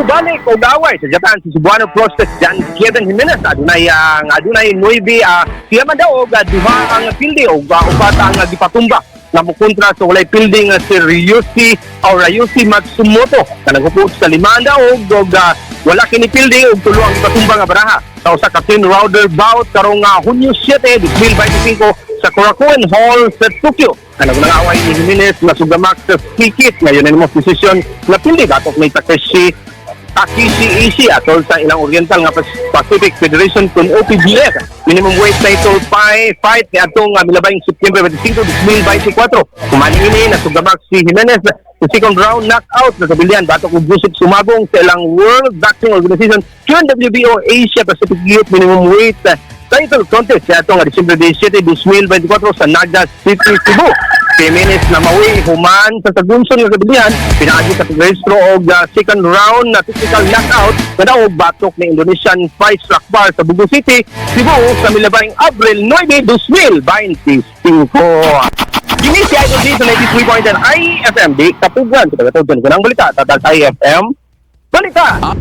Mubalik og away sa Japan si Cebuano prospect John Kevin Jimenez. Adunay 9 siya man daw og duha ang pildi og upat ang gipatumba nga mokontra sa walay pildi nga si Ryusi o Ryusi Matsumoto nga naghupot sa 5 ang daog og wala kini pildi og tulo ang gipatumba nga baraha sa usa ka 10 rounder bout karong Hunyo 7, 2025 sa Korakuen Hall sa Tokyo. Ang nag-away ni Jimenez na sugamak sa sikit nga unanimous decision na pildi batok ni Takeshi Ishii atol sa ilang Oriental nga Pacific Federation kung OPBF minimum weight title fight niadtong milabayng September 25, 2024. Human ini, nasugamak si Jimenez sa second round knockout na kabilihan batok og Joseph Sumabong sa ilang World Boxing Organization WBO Asia Pacific Youth minimum weight title contest sa atong December 17, 2024 sa Naga City, Cebu. Si Jimenez na mawi human sa tagunson nga kabilihan pinaagi sa pagrehistro og second round na technical knockout nga daog batok ni Indonesian Fight Bar sa Bogo City, Cebu sa milabayng Abril 9, 2025. Kini si Idol D sa 93.9 IFM, di kapugan sa tagatog ng balita. Tatal sa IFM Balita.